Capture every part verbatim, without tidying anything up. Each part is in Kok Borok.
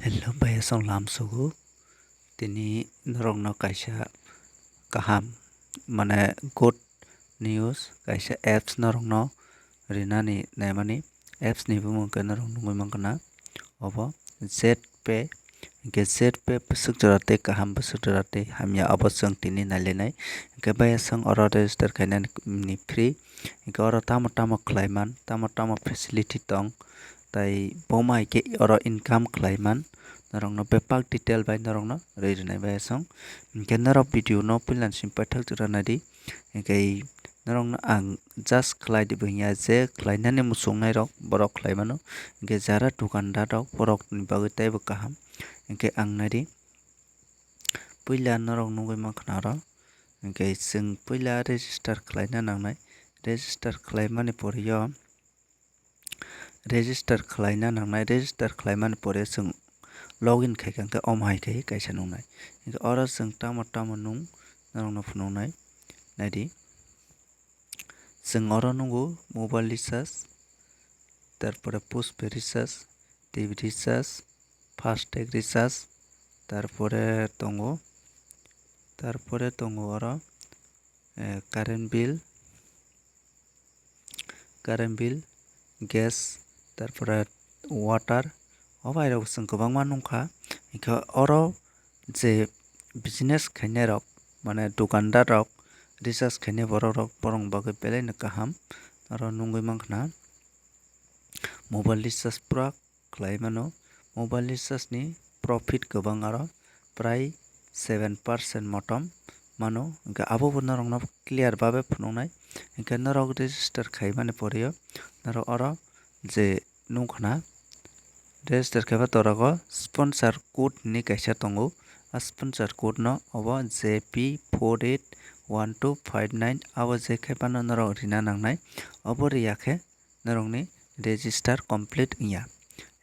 Hello, bayasong lamsogo. Tini norokno kaisa kaham, mane good news, kaisa apps norokno rinani naimani. Apps ni bumung khe norok nugwi mankha na, obo Zpay. Hwnkhe Zpay bwswk jora tei kaham, bwswk jora tei hamya, obo chwng tini nailainai. Hwnkhe bayasong oro register khainani free. Hwnkhe oro tamo tamo khlaiman, tamo tamo facility tong, tai boma hai khe oro income khlaiman, norokno bepak detail bai norokno rwi rwnai bayasong. Hwnkhe norok video no puila ni simi paithak jora naidi. Hwnkhe norokno ang just khlai di bo hinya, je khlainani muchungnai rok borok khlai mano, hwnkhe jara dukandar rok borok ni bagwi teibo kaham. Hwnkhe ang naidi, puila norok nugwi mankha na oro, hwnkhe chwng puila register khlaina nangnai. Register khlaimani pore o, register khlaina nangnai, register khlaimani pore chwng login khaikha, hwnkhe omo hai khe kaisa nungnai. Hwnkhe oro chwng tamo tamo nung norokno phunuknai, naidi. Chwng oro nungo mobile recharge, tarpore postpaid recharge, T V recharge, fastag recharge, tarpore tongo, tarpore tongo oro, eh, current bill, current bill, gas, tarpore water, o bai rok chwng kwbangma nungkha. Hwnkhe oro je business khainai rok, mane dukandar rok, recharge khainai borok rok, borok ni bagwi belai no kaham. Oro nungwi mankha na mobile recharge pura khlai mano. Mobile recharge ni profit kwbang aro prai seven percent motom mano. Hwnkhe abo bo norokno clear babe phunuknai. Hwnkhe norok register khaimani pore o norok oro je nukha na, register khaiba torago sponsor code hinwi kaisa tongo. A sponsor code no obo J P four eight one two five nine, abo je khe phano norok rina nangnai. Obo riya khe norokni register complete wngya.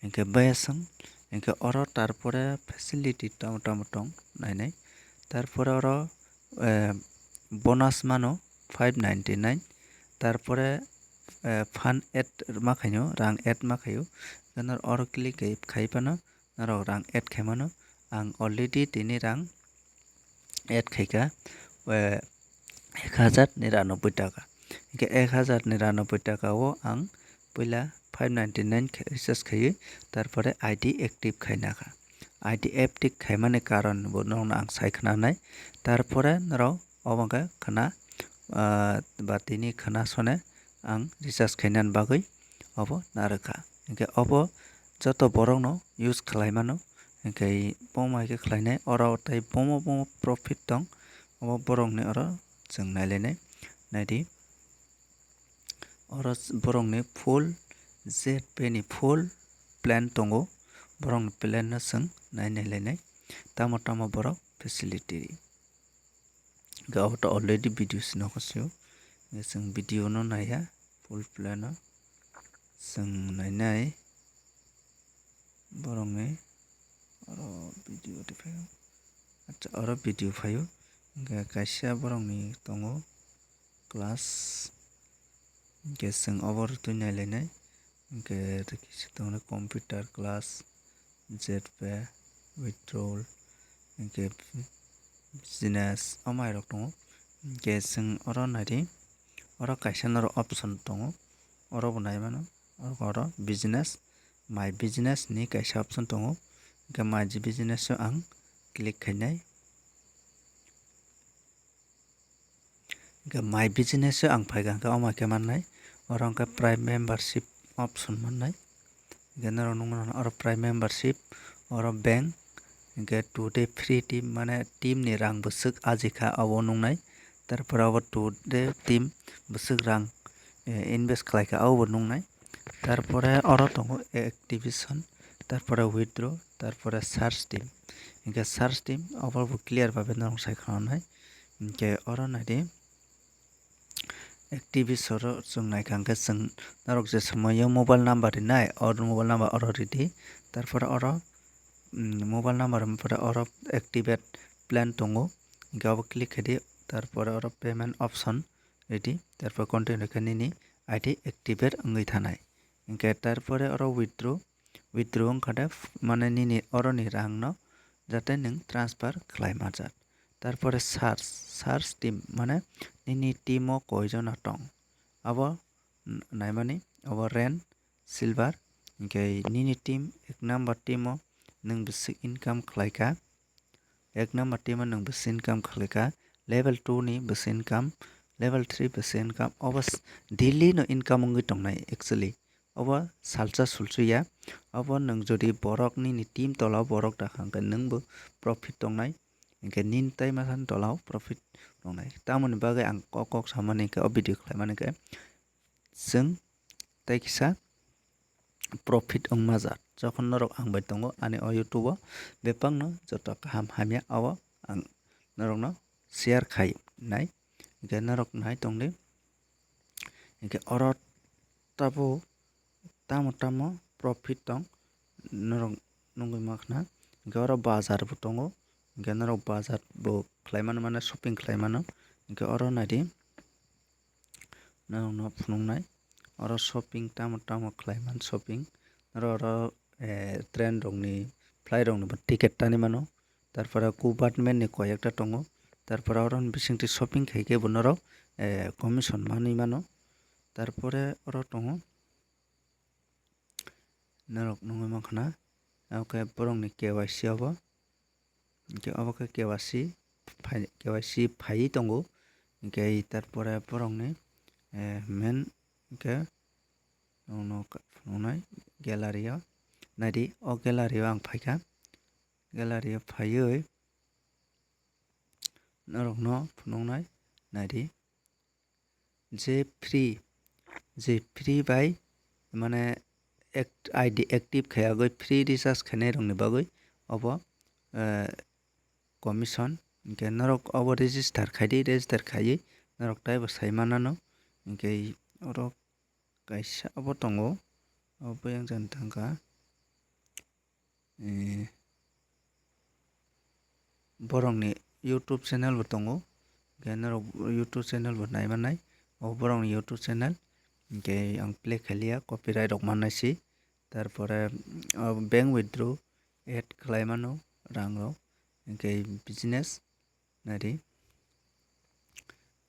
Hwnkhe bayaswng, hwnkhe oro tarpore facility tamo tamo tong nainai. Tarpore oro, eh, bonus mano five ninety nine. Tarpore, eh, fund add ma khaino, rang add ma khaio. Hwnkhe norok oro click khai, khai phano norok rang add khai mano. Ang already tini rang add khaikha, eh, ek hajar niranoboi taka. Hwnkhe ek hajar niranoboi taka o ang puila five ninety nine khe recharge khaiwi, tarpore I D active khaina kha. I D active khaimani karon bo norokno ang sai khwnanai. Tarpore norok obo hwnkhe khwna, ah, ba tini khwna sone ang recharge khainani bagwi obo narwkha. Hwnkhe obo joto borokno use khlai mano. Hwnkhe bomo hai khe khlainai, oro tei bomo bomo profit tong, obo borokni oro chwng nailainai. Naidi, oro borokni full Zpay ni full plan tongo, borokni plan no chwng nai nailainai, tamo tamo borok facility ri. Hwnkhe abo to already video se nokho sio. Hwnkhe chwng video no naiya full plan o. Chwng nainai borokni oro video de phaio. Acha, oro video phaio. Hwnkhe kaisa borokni tongo class. Hwnkhe chwng obo rwtwi nailainai. Hwnkhe kisa tongo computer class, Zpay, withdrawal, hwnkhe business, omo hai rok tongo. Hwnkhe chwng oro naidi, oro kaisa norok option tongo, oro bo nai mano. Oro, oro business, my business ni kaisa option tongo. Hwnkhe my business o ang click khainai. Hwnkhe my business o ang phaikha, hwnkhe omo khe mannai, oro hwnkhe Prime membership option mannai. Hwnkhe norok nukmano oro Prime membership, oro bank, hwnkhe today free team, mane team ni rang bwswk ajikha abo nuknai. Tarpore abo today team bwswk rang, eh, invest khlaikha abo bo nuknai. Tarpore oro tongo activation, tarpore withdraw, tarpore search team. Hwnkhe search team obo bo clear babe norok sai khwnanai. Hwnkhe oro naidi, activation oro chwng naikha hwnkhe chwng norok je swmai o mobile number rinai, oro mobile number oro ridi. Tarpore oro, mm, mobile number pore oro activate plan tongo, hwnkhe obo click khaidi. Tarpore oro payment option ridi, tarpore continue khe nini I D activate wngwi thanai. Hwnkhe tarpore oro withdraw, withdraw wngkha de, mane nini oroni rangno jate nwng transfer khlai majak. Tarpore search, search team, mane nini team o koijono tong, abo naimani, abo rank silver, hinkhe nini team ek number team o nwng bwswk income khlaikha, ek number team o nwng bwswk income khlaikha, level two ni bwswk income, level three bwswk income, obo daily no income wngwi tongnai actually. Obo salsa sulsuya, obo nwng jodi borok nini team tola o borok dakha hwnkhe nwngbo profit tongnai, hinkhe nini tai masani tola o profit tongnai. Tamoni bagwi ang kok kok samani hinkhe o video khlaimani hinkhe chwng tai kisa profit wngma jak. Jokhon norok ang bai tongo ani o YouTube o bebakno joto kaham hamya abo ang norokno share khai nai. Hinkhe norok nai tongdi. Hinkhe oro tabuk tamo tamo profit tong norok nugwi mankha. Hinkhe oro bazar bo tongo. Hinkhe norok bazar bo khlai mano, mane shopping khlai mano. Hinkhe oro naidi. Norokno phunuknai. Oro shopping tamo tamo khlaiman shopping. Oro oro, eh, train rokni, flight rokni bo ticket tani mano. Tarpore government ni koi ekta tongo. Tarpore oro bisingtwi shopping khaikhe bo norok, eh, commission manwi mano. Tarpore oro tongo. Norok nugwi mankha na, omo khe borokni K Y C obo. Hinkhe obo khe K Y C phai, K Y C phaiwi tongo. Hinkhe tarpore borokni, eh, main hinkhe nokno phunuknai gallery o. Naidi, o gallery o ang phaikha. Gallery o phaiwi norokno phunuknai naidi. Je free, je free bai mane act-, I D active khayagwi free recharge khainai rokni bagwi obo, eh, commission. Hinkhe norok obo register khaidi, register khaiwi norok taibo sai manano. Hinkhe oro kaisa obo tongo, obo yang jani thangkha. Eh, borokni YouTube channel bo tongo, hinkhe norok YouTube channel bo nai mannai, o borokni YouTube channel, hinkhe ang play khailiya, copyright rok mannai se, tarpore, o bank withdraw add khlai mano rang rok, hinkhe business, naidi.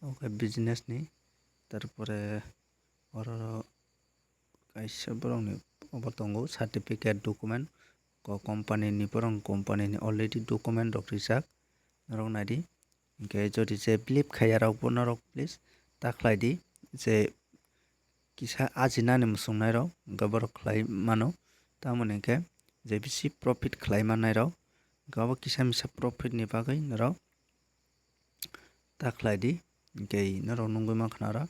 Obo khe business ni, tarpore oro kaisa borokni obo tongo certificate document, ko company ni, borok company ni already document rok rijak norok naidi. Hinkhe jodi je believe khaiya rok bo norok please ta khlai di, je kisa ajinani muchungnai rok, hinkhe borok khlai mano, tamoni hinkhe je bisi profit khlai mannai rok, hinkhe obo kisa misa profit ni bagwi norok ta khlai di, hinkhe norok nugwi mankha na oro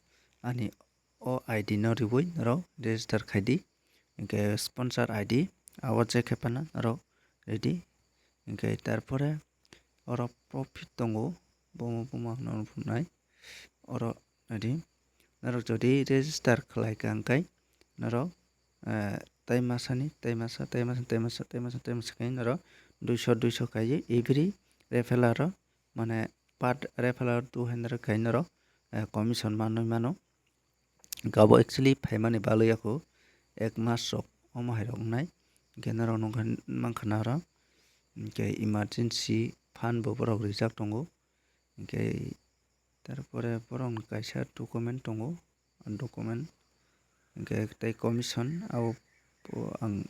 ani o I D no riwi norok register khai di, hinkhe sponsor I D abo check khai phano norok ready, hinkhe tarpore oro profit tongo, bomo bomo ang nono phunuknai. Oro naidi, norok jodi register khlai kha hwnkhe norok, eh, tai masani, tai masa, tai masa, tai masa, tai masa, tai masa khe norok duiso, duiso khaiwi every referral o, mane per referral o two hundred khai norok, eh, commission manwi mano. Hinkhe abo actually phaimani bagwi yakho ek mas rok omo hai rok wngnai. Hinkhe norok nukha mankha na oro, hinkhe emergency fund bo borok rijak tongo. Hinkhe tarpore borokni kaisa document tongo, document hinkhe tei commission abo ang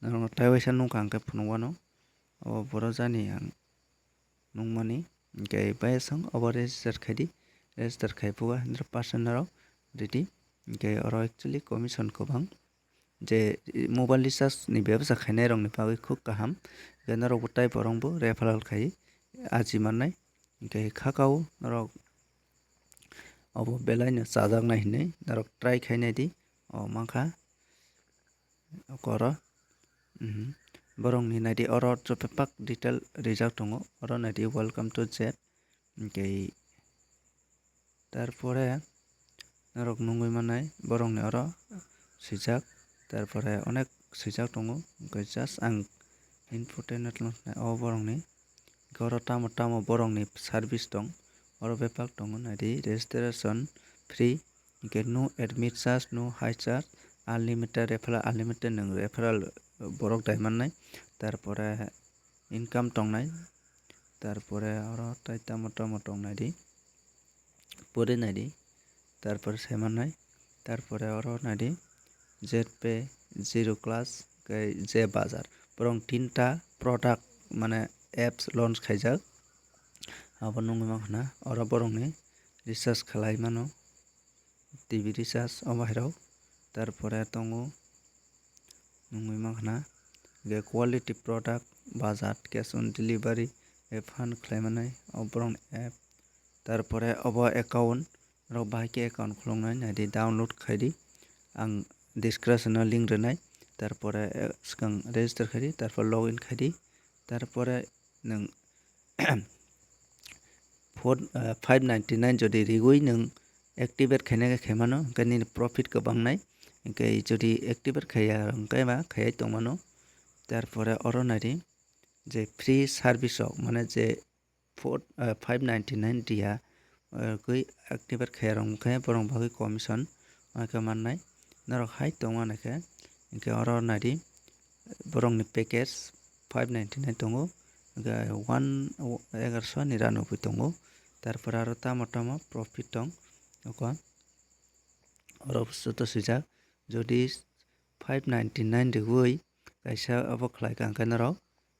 norokno tai waisa nukha hinkhe phunuk wano. Abo borok jani ang nukmani, hinkhe bayasong obo register khai di, register khai phuga hundred percent norok ready, hinkhe oro actually commission kwbang, je mobile recharge ni bebsa khainai rokni bagwi khub kaham, hinkhe norokbo tai borokbo referral khai aji mannai, hinkhe khakao norok obo belaino chajaknai hinwi norok try khainai di, o mankha. Oko oro, mhm, borokni naidi oro joto bebak detail rijak tongo, oro naidi welcome to Z, hinkhe tarpore norok nugwi mannai borokni oro swijak, tarpore onek swijak tongo, hinkhe just ang important o borokni, hinkhe oro tamo tamo borokni service tong, oro bebak tongo naidi registration free, hinkhe no admit charge, no high charge, unlimited referral, unlimited nwng referral borok dai mannai. Tarpore income tongnai. Tarpore oro tai tamo tamo tongnai di. Pore nai di. Tarpore sai mannai. Tarpore oro nai di. Zepay, Zero Class, kei Zebazar. Borok tinta product mane apps launch khaijak. Abo nungwi mankha na oro borokni recharge khlai mano. T V recharge omo hai rok. Tarpore tongo nungwi mankha na je quality product, bazar, cash on delivery, refund khlai mannai o borokni app. Tarpore obo account rok bahai khe account khuluknai nai di, download khai di. Ang description o link rwnai. Tarpore, eh, swkang register khai di, tarpore login khai di. Tarpore nwng four, eh, five ninety nine jodi rigwi nwng activate khaina khe khaimano, hwnkhe nini profit kwbangnai. Hwnkhe jodi activate khaiya, hwnkhe ba khaiya tongmano. Tarpore oro nai di je free service rok, mane je four, eh, five ninety nine riya, eh, gwi activate khaiya rok hwnkhe borok bagwi commission hwnkhe mannai. Norok hai tongma hwnkhe, hwnkhe oro nai di borokni package five ninety nine tongo, hwnkhe one, egaroso ni ranubui tongo. Tarpore aro tamo tamo profit tong oko, oro joto swijak. Jodi five ninety nine rigwi kaisa obo khlai ka hwnkhe norok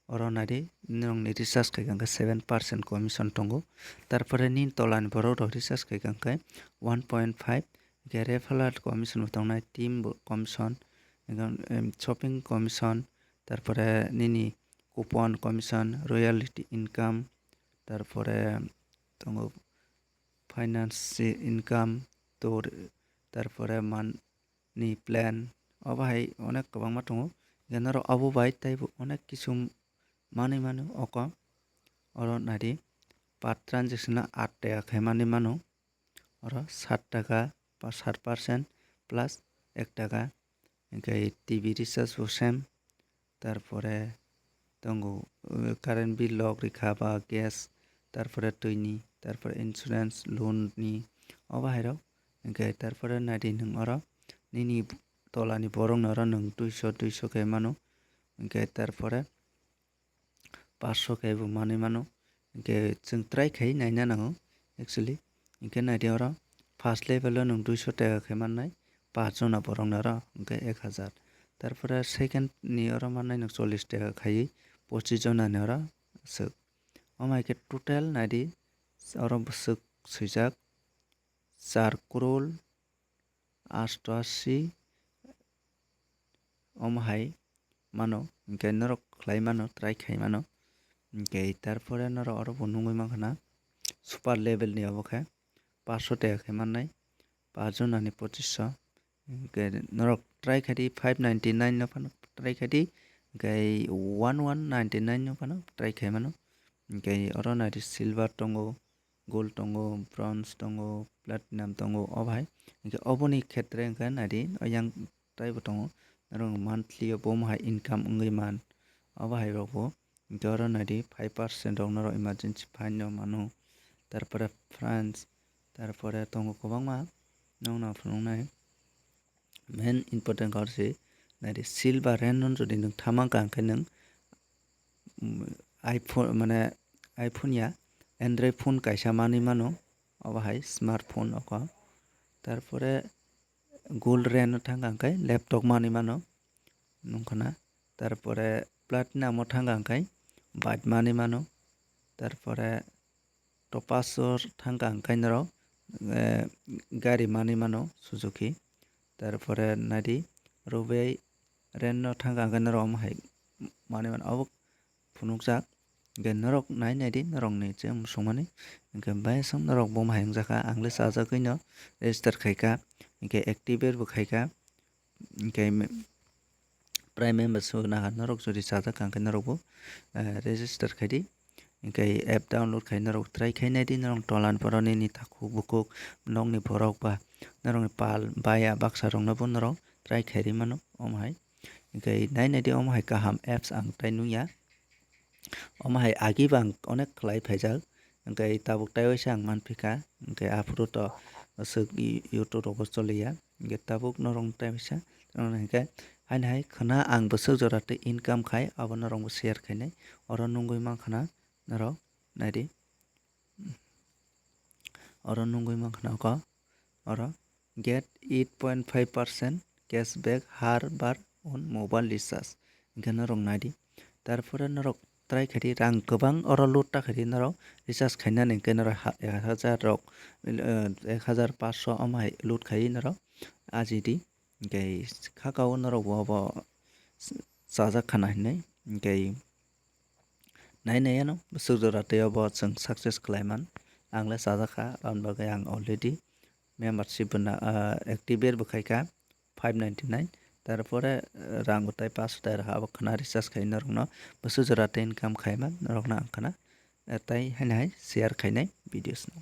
oro nai di, norokni recharge khai ka hwnkhe seven percent commission tongo. Tarpore nini tolani borok rok recharge khai ka hwnkhe one point five, hwnkhe referral commission bo tongnai, team bo commission, hwnkhe, em, shopping commission, tarpore nini coupon commission, royalty income, tarpore tongo finance income, tor-, tarpore man-, ni plan, obo hai onek kwbangma tongo. Hwnkhe norok obo bai teibo onek kisu manwi mano oko. Oro nai di, per transaction o aat taka khai manwi mano. Oro sat taka ba sat percent plus ek taka. Hwnkhe T V recharge bo same. Tarpore tongo, uh, current bill log rikha ba gas, tarpore twini, tarpore insurance, loan ni, obo hai rok. Hwnkhe tarpore nai di nwng oro nini tolani borok no oro nwng duiso, duiso khe mano. Hwnkhe tarpore paanch so khe bo manwi mano. Hwnkhe chwng try khai naina nango actually. Hwnkhe nai di oro first level o nwng duiso taka khe mannai, paanch jona borok no oro hwnkhe ek hazar. Tarpore second ni oro mannai nwng chollish taka khaiwi pochis jona ni oro swk. Omo hai khe total nai di oro bwswk swijak char crore asto ashi, omo hai mano, hwnkhe norok khlai mano, try khai mano. Hwnkhe tarpore norok oro bo nugwi mankha na super level ni obo khe paanch so taka khe mannai, paanch jona ni pochis so. Hwnkhe norok try khai di, five ninety nine no phano try khai di, hwnkhe one one ninety nine no phano try khai mano. Hwnkhe oro nai di silver tongo, gold tongo, bronze tongo, platinum tongo, obo hai. Hwnkhe oboni khetre hwnkhe nai di, o yang taibo tongo, norok monthly o bomo hai income wngwi man, obo hai rok bo. Hwnkhe oro nai di, five percent rok norok emergency fund no mano, tarpore France, tarpore tongo kwbangma, nokno phunuknai. Main important khe oro se nai di, silver rent no jodi nwng tha mankha hwnkhe nwng, mm, iPhone, mane iPhone ya, Android phone kaisa manwi mano, obo hai smartphone oko. Tarpore gold rent no thangkha hwnkhe laptop manwi mano, nukha na. Tarpore platinum o thangkha hwnkhe bike manwi mano. Tarpore topaz o thangkha hwnkhe norok, eh, gari manwi mano Suzuki. Tarpore nai di, rubai rent no thangkha hwnkhe norok omo hai manwi mano. Obo phunukjak, hwnkhe norok nai nai di, norokni je muchungmani. Hwnkhe bai aswk norok bomo hai wngjakha, ang le chajagwi no register khaikha, hwnkhe activate bo khaikha, hwnkhe me-, Prime member se naha norok jodi chajak kha hwnkhe norok bo, eh, register khai di. Hwnkhe app download khai norok try khai nai di, norok tolan poro nini takhuk bukhuk nokni borok ba norokni pal baya baksa rokno bo norok try khai ri mano omo hai. Hwnkhe nai nai di omo hai kaham apps ang tai nukya. Omo hai agi bo ang onek khlai phaijak, hwnkhe tabuk tai waisa ang manphi kha, hwnkhe aphuru to aswk i-, YouTube rogo choliya, hwnkhe tabuk norok tai waisa Oro hinkhe haini hai khwna ang bwswk jora tei income khai abo norokbo share khainai. Oro nungwi mankha na norok naidi. Oro nungwi mankha na kho oro get eight point five percent cashback har bar on mobile recharge. Hinkhe norok naidi. Tarpore norok try khaidi rang kwbang oro load ta khaidi norok recharge khainani hinkhe norok ha-, ek hajar rok, eh, ek hajar paanch sho omo hai load khai norok ajidi. Hinkhe khakao norok bo abo chajak khana hinwi hinkhe nai nai ano bwswk jora tei obo chwng success khlaiman. Ang le chajak kha, aboni bagwi ang already membership bo na, ah, activate bo khai kha five ninety nine. Tarpore, ah, rang bo tai paanch sho tai rw kha, abo khwna recharge khai norokno bwswk jora tei income khaiman norokno ang khwna, ah, tai haino hai share khainai videos no.